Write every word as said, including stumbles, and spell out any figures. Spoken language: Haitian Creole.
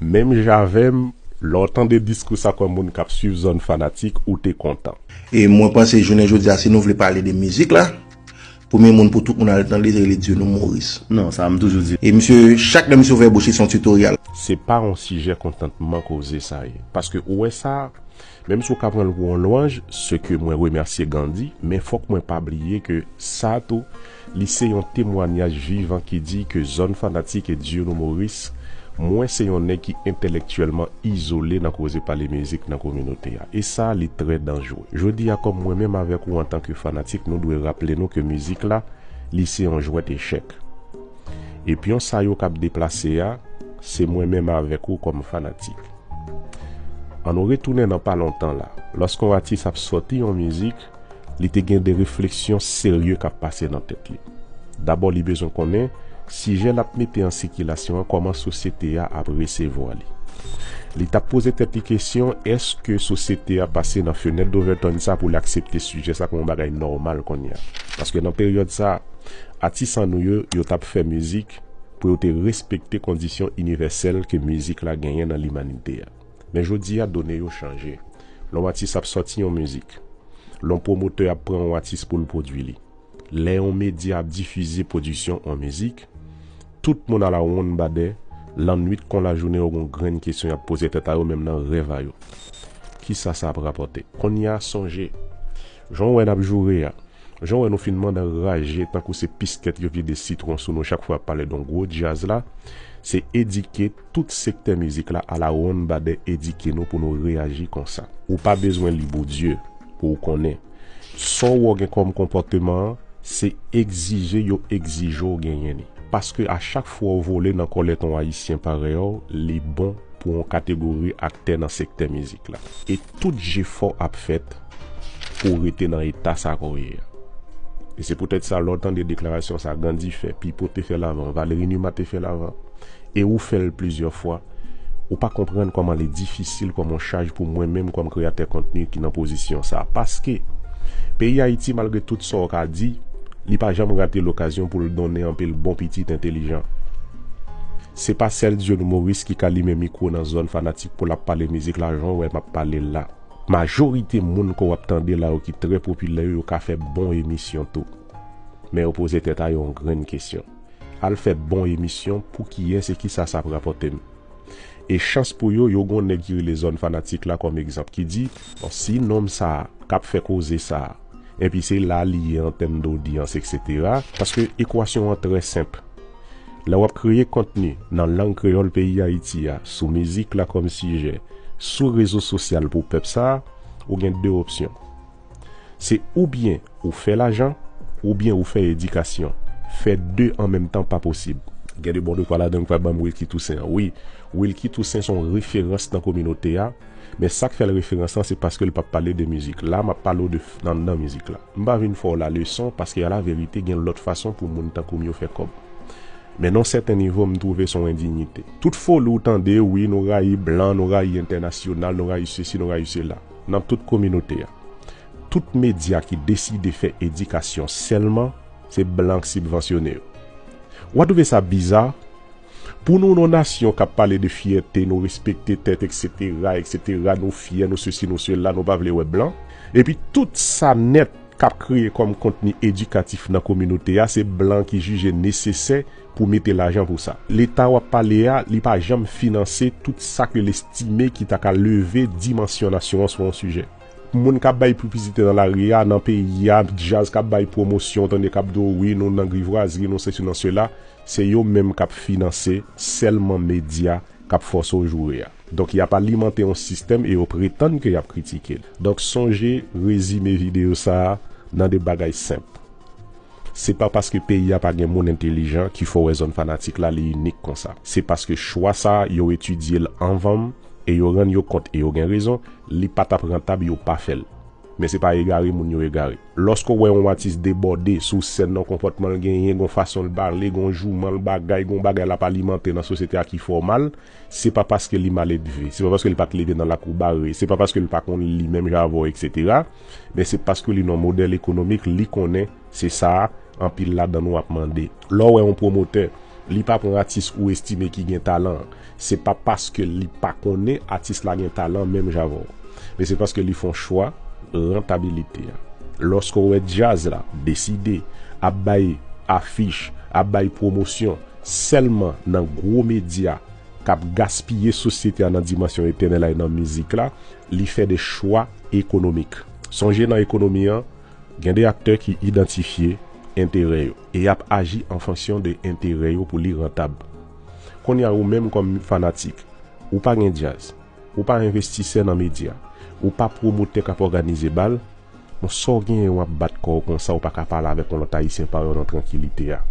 Menm jan avè m, lè w tande diskou sa kòm moun k ap swiv Zòn Fanatik, ou te kontan. E mwen panse jounen jodi a, si nou vle pale de mizik la, premye moun pou tout moun al tande, se rele Dieunouh Maurice. Non, sa m toujou di. E misye, chak lè misye ouvè bouch li, se yon tutorial. Se pa yon sijè kontantman koze sa ye. Paske ou wè sa, menm si w ka pran l pou yon lwanj, se ke mwen remèsye Gandhi, men fòk mwen pa bliye ke sa tou, li se yon temwanyaj vivan ki di ke Zòn Fanatik e Dieunouh Maurice, mwen se yon nèg ki entèlektyèlman izole nan koze pale mizik nan kominote a. E sa, li trè danjere. Jodi a, kòm mwen menm avèk ou antanke fanatik, nou dwe raple nou ke mizik la, li se yon jwèt echèk. E pyon sa yo k ap deplase a, se mwen menm avèk ou kòm fanatik. Ann nou retounen nan pa lontan la. Lòske yon atis ap sòti yon mizik, li te gen de refleksyon serye k ap pase nan tèt li. Dabò, li bezwen konnen sijè l ap mete an sikilasyon an, kòman sosyete a ap resevwa li. Li t ap poze tèt li kesyon, èske sosyete a pase nan fenèt Overton sa pou l aksepte sijè sa kòm yon bagay nòmal kounye a? Paske nan peryòd sa, atis an nou yo, yo t ap fè mizik pou yo te respekte kondisyon inivèsèl ke mizik la genyen nan limanite a. Men jodi a, done yo chanje. Lè yon atis ap sòti yon mizik, lè yon pwomotè ap pran yon atis pou l pwodui li, lè yon medya ap difize pwodiksyon yon mizik, tout moun alawonnbadè, lannwit kon lajounen yo gon grenn kesyon y ap poze tèt a yo menm nan rèv a yo. Kisa sa ap rapòte? Kounye a, sonje, jan w wè n ap joure a, jan w wè nou fin mande anraje tankou se piskèt yo vide sitwon sou nou chak fwa y ap pale de yon gwo djaz la, se edike tout sektè mizik la alawonnbadè edike nou pou nou reyaji konsa. Ou pa bezwen li Boudye pou w konnen. Sa w wè w gen kòm konpòteman an, se egzije yo egzije w genyen li. Paske a chak fwa w vole nan kòlèt yon Ayisyen parèy ou, li bon pou yon kategori aktè nan sektè mizik la. E tout jefò ap fèt pou w rete nan eta sa ke w ye a. E se poutèt sa, lè w tande deklarasyon sa Gandhi fè, Pipo te fè l avan, Valéry Numa te fè l avan, e ou fè l plizyè fwa, ou pa konprann kòman li difisil kòm yon chaj pou mwen menm kòm kreyatè kontni ki nan pozisyon sa. Paske peyi Ayiti, malgre tout sa w ka di, li pa janm rate lokazyon pou l donnen anpil bon pitit entelijan. Se pa sèl Dieunouh Maurice ki ka limen mikwo nan Zòn Fanatik pou l ap pale mizik la jan w wè m ap pale l la. Majorite moun ke w ap tande la yo ki trè popilè yo, yo ka fè bon emisyon tou. Men yo poze tèt a yo yon grenn kesyon. Al fè bon emisyon, pou kiyès e kisa sa ap rapòte m? E chans pou yo, yo gon nèg ki rele Zòn Fanatik la kòm egzanp, ki di, bon, si nonm sa a k ap fè koze sa a, enpi se la li ye an tèm dodyans, etsetera, paske ekwasyon an trè senp. Lè w ap kreye kontni nan lang kreyòl peyi Ayiti a, sou mizik la kòm sijè, sou rezo sosyal pou pèp sa a, ou gen de opsyon. Se oubyen ou fè lajan, oubyen ou fè edikasyon. Fè de an menm tan pa posib. Gen de bon de kwa ladan m pral ban m Wilky Toussaint an. Wi, Wilky Toussaint se yon referans nan kominote a, men sa k fè l referans lan, se paske l p ap pale de mizik. La, m ap pale w de f-, anndan mizik la. M pa vin fè w la leson, paske alaverite, gen lòt fason pou moun tankou m yo fè kòb. Men nan yon sèten nivo, m twouve se yon endinite. Tout foli w tande, wi, nou rayi blan, nou rayi entènasyonal, nou rayi sesi, nou rayi sela. Nan tout kominote a. Tout medya ki deside fè edikasyon sèlman, se blan k sibvansyone yo. W a twouve sa biza? Pou nou, yon nasyon k ap pale de fyète, nou respekte tèt, etsetera, etsetera, nou fyè, nou sesi, nou sela, nou pa vle wè blan. Epi tout sa nèt k ap kreye kòm kontni edikatif nan kominote a, se blan ki jije nesesè pou mete lajan pou sa. Leta w ap pale a, li pa janm finanse tout sa ke l estime ki ta ka leve dimansyon nasyon an sou yon sijè. Moun k ap bay piblisite nan lari a, nan peyi a, djaz k ap bay pwomosyon, w tande k ap di w wi, nou nan grivwazri, nou sesi, nou sela, se yo menm k ap finanse sèlman medya k ap fòse w joure a. Donk, y ap alimante yon sistèm e yo pretann ke y ap kritike l. Donk, sonje rezime videyo sa a nan de bagay senp. Se pa paske peyi a pa gen moun entelijan ki fè w wè Zòn Fanatik la li inik konsa. Se paske chwa sa a, yo etidye l anvan m e yo rann yo kont e yo gen rezon, li pa t ap rantab yo pa fè l. Men se pa egare moun yo egare. Lòske w wè yon atis debòde sou sèn nan, konpòtman l genyen, gon fason l pale, gon jouman l bagay, gon bagay l ap alimante nan sosyete a ki fè w mal, se pa paske li maledve, se pa paske li pa t leve nan lakou bare, se pa paske li pa konn li menm jan avè w, etsetera. Men se paske li nan yon modèl ekonomik, li konnen se sa a, anpil ladan nou ap mande. Lè w wè yon pwomotè Li pa pran atis ou estime ki gen talan an. Se pa paske li pa konnen atis la gen talan menm jan avè w. Men se paske li fè yon chwa rantabilite a. Lòske w wè djaz la deside ap bay afich, ap bay pwomosyon sèlman nan gwo medya k ap gaspiye sosyete a nan dimansyon etènèl la e nan mizik la, li fè de chwa ekonomik. Sonje nan ekonomi an, gen de aktè ki idantifye enterè yo e y ap aji an fonksyon de enterè yo pou li rantab. Kounye a ou menm kòm fanatik, ou pa gen djaz, ou pa envestisè nan medya, ou pa pwomotè k ap òganize bal, bon sa w genyen w ap bat kò w konsa ou pa ka pale avèk yon lòt ayisyen parèy w nan trankilite a.